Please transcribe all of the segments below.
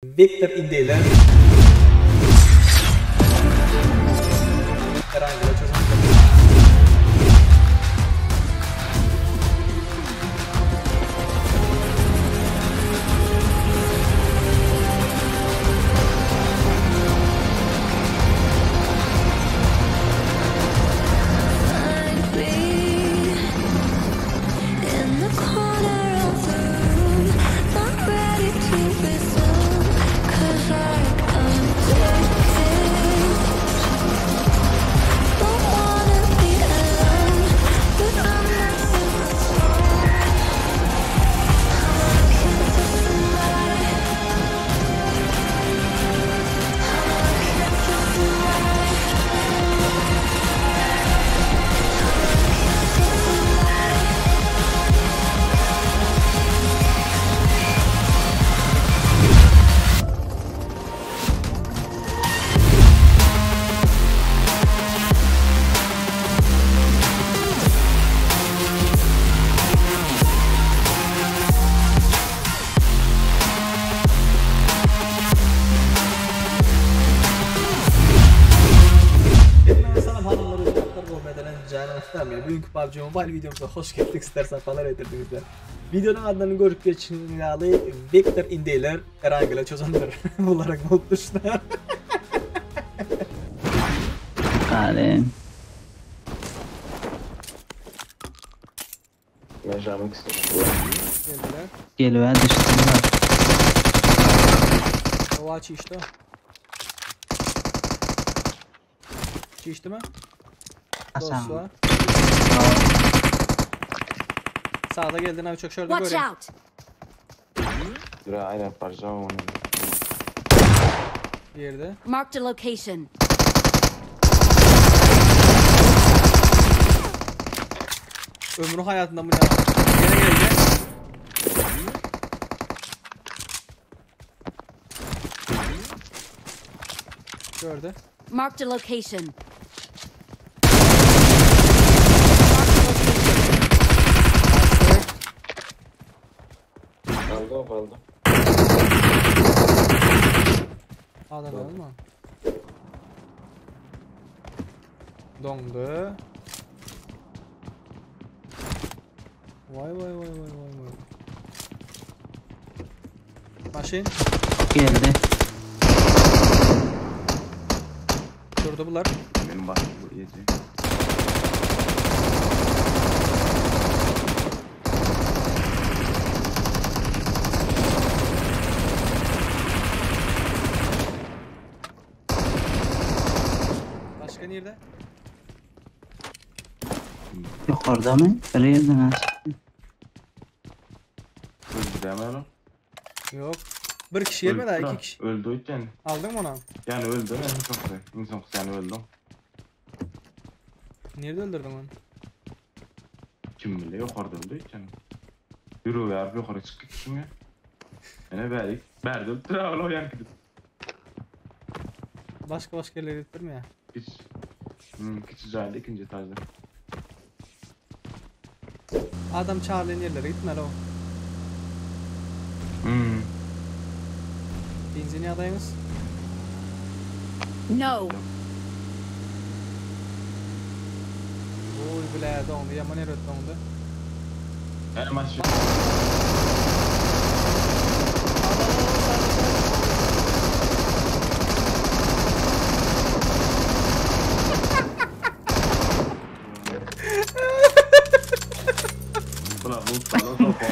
Wiktor Indeýler Erangela çözümdir. Hemmäňize salam hanymlar we jenaplar gowy medenen janyňyzda men bugünkü PUBG Mobile videomuza hoş geldik sizler sapalar getirdinizler. Videonun adlarını görüp geçişiniz ýaly Victor Indeýler Erangela çözümdir. Bularak bolup düşdü. Alem. Mejamyň ikisi Geldiler. Gelibä düşdüler. Hava çişdi. Çişdi mi? Aşağı. Dost var. Sağda geldin abi çok şurada Watch göreyim. out! Dura aynen parça onu. Bir yerde. Marked a location. Ömrü hayatında bu ne? Gene geldi. Gördü. Marked a location. Marked a location. Kaldı o kaldı. Adam olma. Dondu. Vay vay vay vay vay vay. Maşin Geldi. durdu bunlar. Benim bastı bu iyice. Başka nerede? Yukarıda mı? Bir yerden açtı. Öldü değil mi oğlum? Yok. Bir kişi gelmedi ha, Öldü iki lan. kişi. Öldü yani. Aldın mı onu? Yani öldü en sonuçta. En sonuçta yani öldü. Nerede öldürdün onu? Kim bilir yukarıda öldü yani. Yürü ver yukarı çıktık şimdi. Yine verdik. Verdi öldü. Oğlum yani gidip. Başka başka yerlere gittirme ya. Hiç. Küçük cahilde ikinci etajda. Adam çağırlayan yerlere gitmeli o. Hmm. Benzin adayımız. No! Oy bile dondu. Yaman yer dondu. Yani maç. Ulan bu sana topu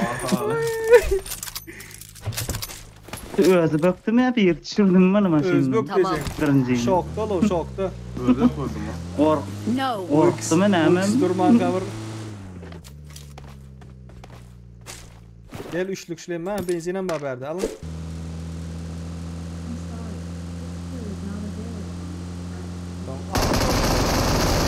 Özü böktüm ya bir düşürdüm bana maşını. Öz bök Tamam. diyecek. Birinciyim. Şokta lo şokta. Öldü koydum lan. Kork No! korktum ben hemen. Durman kavur. Gel üçlük şilem ben benzinem var berdi alın. I'm sorry, this queue is not available. Tamam. Al.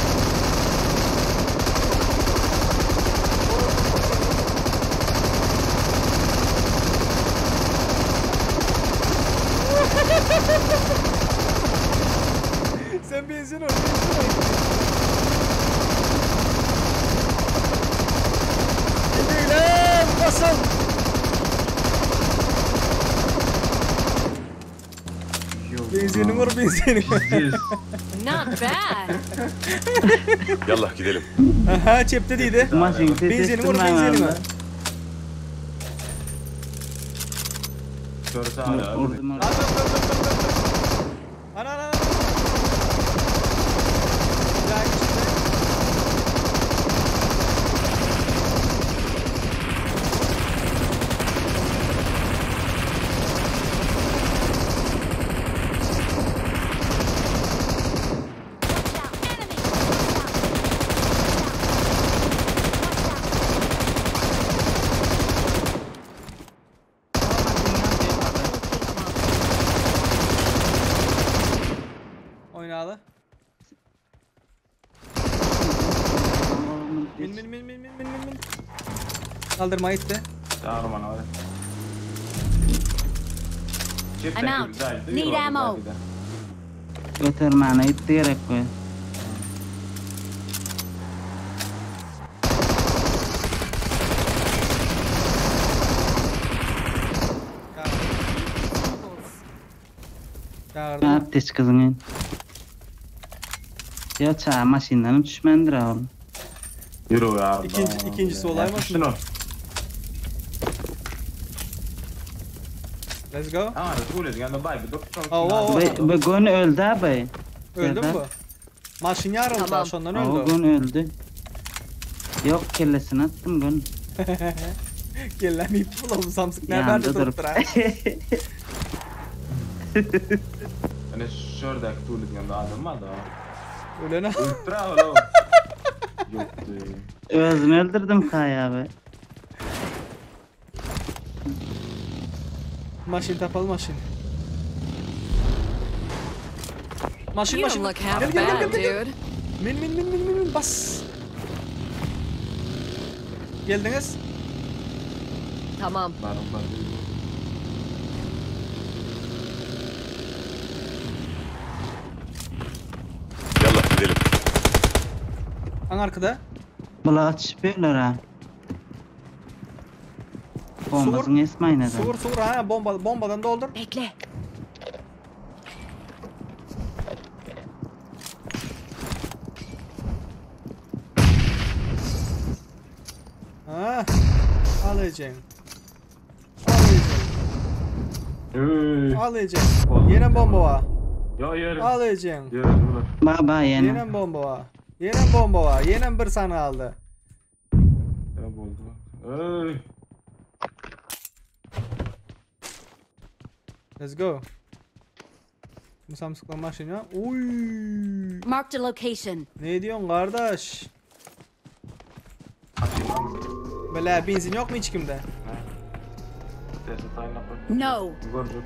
Sen benzin ol, benzin ol. Geliyorum, basın. Benzini vur benzini. Pizdiz. Not bad. Yallah gidelim. Aha çepte diýdi. Maşyn ses Benzini vur etdim benzini. ben. Şöyle sağ Vurdum orada. Ana ana ana. Ya içinde. Watch out. Enemy. Watch out. Oynaly. Min min min min min min min min. Kaldırma gitti. Çağırma var. I'm out. Need ammo. Götürmäne gitti gerek bu. Çağırdı. Ne yaptı kızın? Ya ça maşyndan düşmendir abi. Yürü ya. İkinci- ikincisi olay mı? Şunu. Let's go. Ha, Resulü yani bay bir doktor. Aa, o, o. Bu, bu gün öldü abi. Öldü mü bu? Maşın yarıldı Tamam. şondan O öldü. gün öldü. Yok kellesini attım gün. Kellemeyip bulalım Samsung ne Yandı haber durup. durup durar. Hani şurada tuğlu diyen adam var da. Ölene. Ultra oğlum. Yoktu. Özümü öldürdüm Kaya abi. Maşın tapalı maşın. Maşın You don't maşın. look half Gel gel gel bad, gel gel. dude. Min min min min min min bas. Geldiniz. Tamam. Varım var. Yallah gidelim. An arkada. Bula açıp ha. Bombasını esmeyin adam. Suğur suğur ha bomba bombadan doldur. Bekle. Ha. Alacağım. Alacağım. Üy. Alacağım. Yine bomba var. Yo yürü. Alacağım. Yürü dur. Baba yine. Yine bomba var. Yine bomba var. Yine bir sana aldı. Ya oldu. Ey. Let's go. Bu Samsung'la maşın ya. Uy. Marked a location. Ne diyorsun kardeş? Böyle benzin yok mu hiç kimde? Tersi tayına koy. No. Görecek.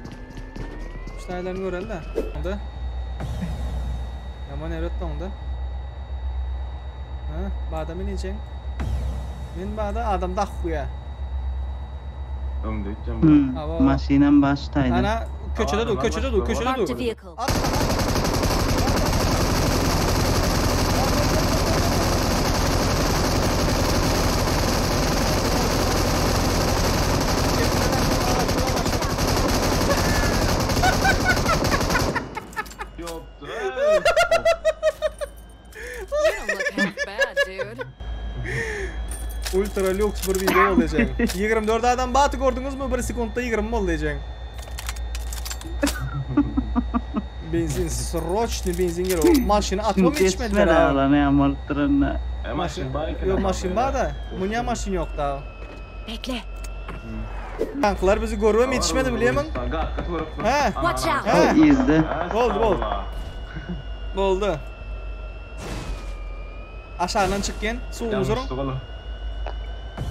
İşte görelim de. Onda. Yaman evet de onda. Ha, bada mineceksin. Min bada adam da kuya. Önde gideceğim. Hmm. Ava. Maşinen baştaydı. Ana köşede dur, köşede dur, köşede Marked a dur. vehicle. At. Yoktu. You don't look half bad, dude. Ultra lüks bir video olacak. 24 adam batı gördünüz mü? Bir sekundda 20 olacak. Benzin sroçni benzin gerek. Maşını atma mı Şimdi içmediler yetişmedi ha? ağlanı yamulttırın. E maşın var Yok maşın var da. Munya maşın yok da. Bekle. Tanklar bizi görüyor mu yetişmedi biliyor musun? He. Watch out. He. O izdi. Oldu, oldu. Boldu. Aşağıdan çıkken suğumuz urun.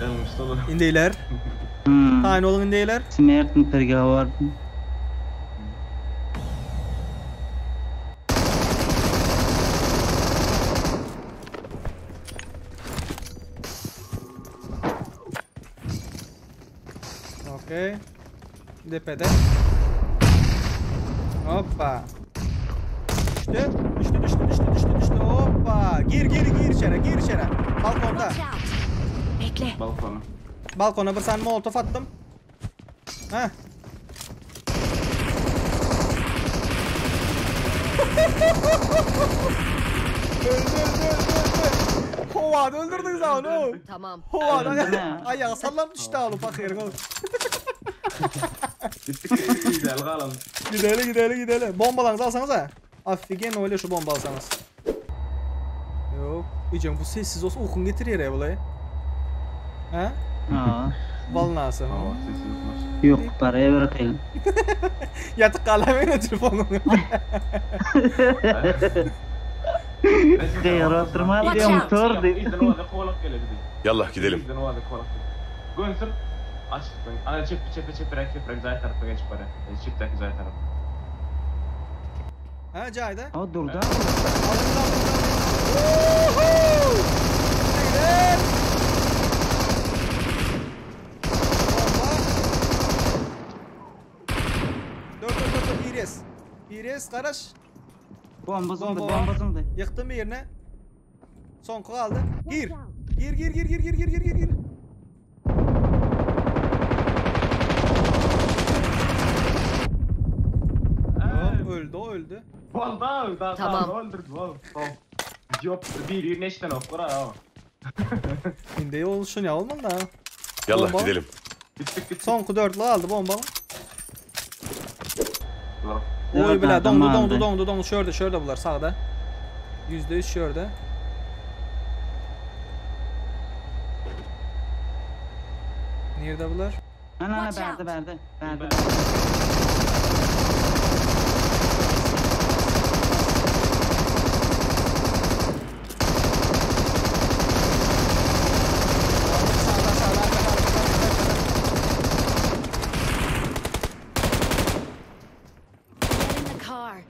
Yanlış dolu. İndeyler. Hmm. Tayin olun indeyler. Smertin perga var. Okey. Depede. Hoppa. Düştü. Düştü düştü düştü düştü düştü. Hoppa. Gir gir gir içeri gir içeri. Balkonda. Watch out. Bekle. Balkona. Balkona bir tane molotof attım. Heh. Öldü öldü öldü öldü. Hovada öldürdünüz ha onu. Tamam. Hovada Öldü mü? ayağı sallam düştü ha onu bakıyorum. Gittik gidelim kalalım. Gidelim gidelim gidelim. Bombalarınızı alsanız ha. Afigen öyle şu bomba alsanız. Yok. İyicem bu sessiz olsa uykun getirir ya bulayı. Ha? Ha. Balnası. Aa sesi yokmuş. Yok paraya bırakayım. Yatık kalamıyla telefonunu. Gıyar oturma Watch diyorum out. tor diyor. İzden o da kovalak gele bizi. Yallah gidelim. İzden o da kovalak gele. Gönsür. Açık. Ana çep çep çep çep çep zay tarafa geç para. Çepteki zay tarafa. Ha Cahide. Ha durdu. Alın alın alın. Woohoo! Gidelim. Bomba. Dur dur dur dur Pires. Pires karış. Bomba zındı Bomba. bomba zındı. Yıktım bir yerine. Son kaldı. Gir. Gir gir gir gir gir gir gir gir gir. Tamam, öldü o öldü. Vallahi daha Tamam. tamam. Öldürdü vallahi. Tamam. Yok bir neşten oklar ha. Şimdi olsun ya olmalı da. Yallah Bomba. gidelim. Gittik gittik. Son dörtlü aldı bomba. Lan. Oy bile adam dondu aldı. dondu dondu dondu şurada şurada bunlar sağda. %100 şurada. Nerede bunlar? Ana ana Watch berdi out. berdi. Berdi. Sağda sağda arkada arkada arkada. Get in the car.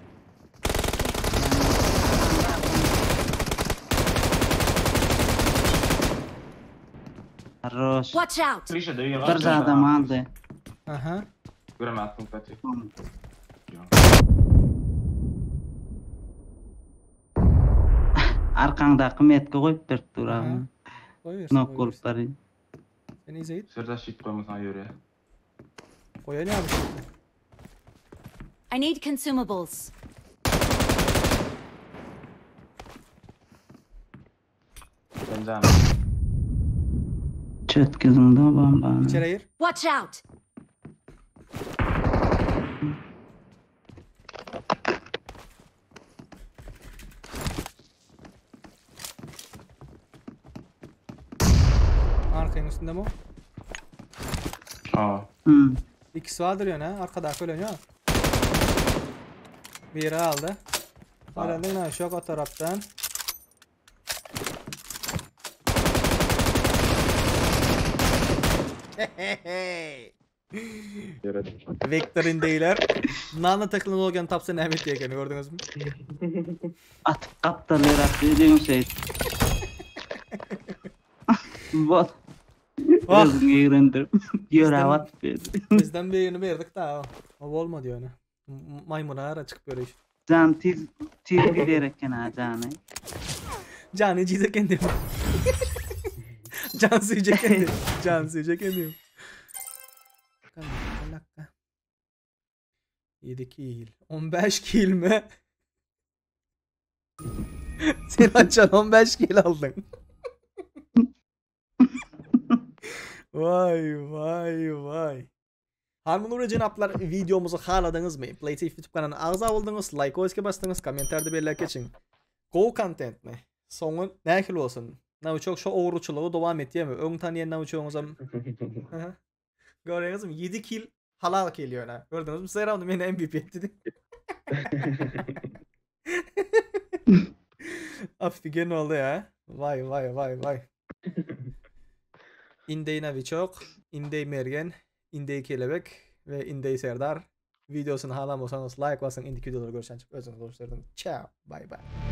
Roş. Watch out. Trişe de iyi. Bir adam aldı. Aha. Göremezsin Fatih. Arkandaki metki koyup berip dur abi. Koyuyorsun. Nok bolup barayım. Sen izleyip Serdar şit koymasan yürü. koyan ya bir şey. I need consumables. Ben canım. Çöt kızım da bomba. İçeri gir. Watch out. Arkanın üstünde mi o? Aa. Hmm. İkisi vardır yani ha. Arkada ölen ya. Biri aldı. Herhalde ne şok o taraftan. Yürü. Vector'in değiller. Nano teknolojiyanı tapsa ne diye gördünüz mü? Atıp kaptarlar attı dediğim şey. Bot. Ah. Özüm eğrendim. Yöre at berdi. Bizden birini verdik daha. O olmadı yani. Maymuna ara çıkıp böyle iş. Can tiz tiz giderek ha canı. Canı cize kendim. Can suyuca kendim. Can suyuca kendim. Dakika. 7 kill. 15 kill mi? Sen açan 15 kill aldın. Vay vay vay. Harman cenaplar videomuzu haladınız mı? PlaySafe YouTube kanalına ağza oldunuz, like oyska bastınız, kommentarda belirlek geçin. Go content mi? Soňun nähili bolsun? Nauçok şu ogruçylygy dowam etýärmi? Öň tanıyan nauçogyňyzam. Gördüňizmi? 7 kill halal kill ýöne. Gördüňizmi? Seramda meni MVP etdi. Afigen oldu ya. Vay vay vay vay. Indey Naviçok, Indey Mergen, Indey Kelebek ve Indey Serdar. Videosunu halam olsanız like basın. Indiki videoları görüşen özünüz görüşlerim. Ciao. Bye bye.